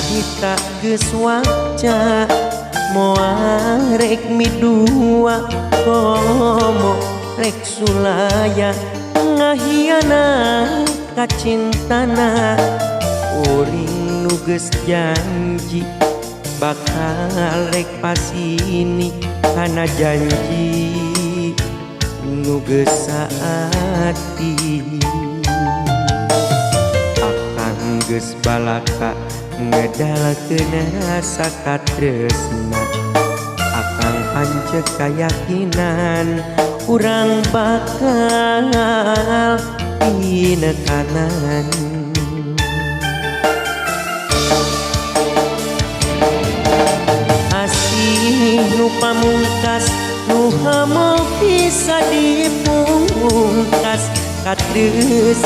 Harita geus waca, moal rek midua, komo rek sulaya ngahianat ka cintana. Uring nu geus janji bakal rek pasini kana janji nu geus saati. Akang geus balaka ngedalkeun rasa katresna. Akang panceg kayakinan urang bakal pinekanan. Asih nu pamungkas nu hamo bisa dipungkas katres.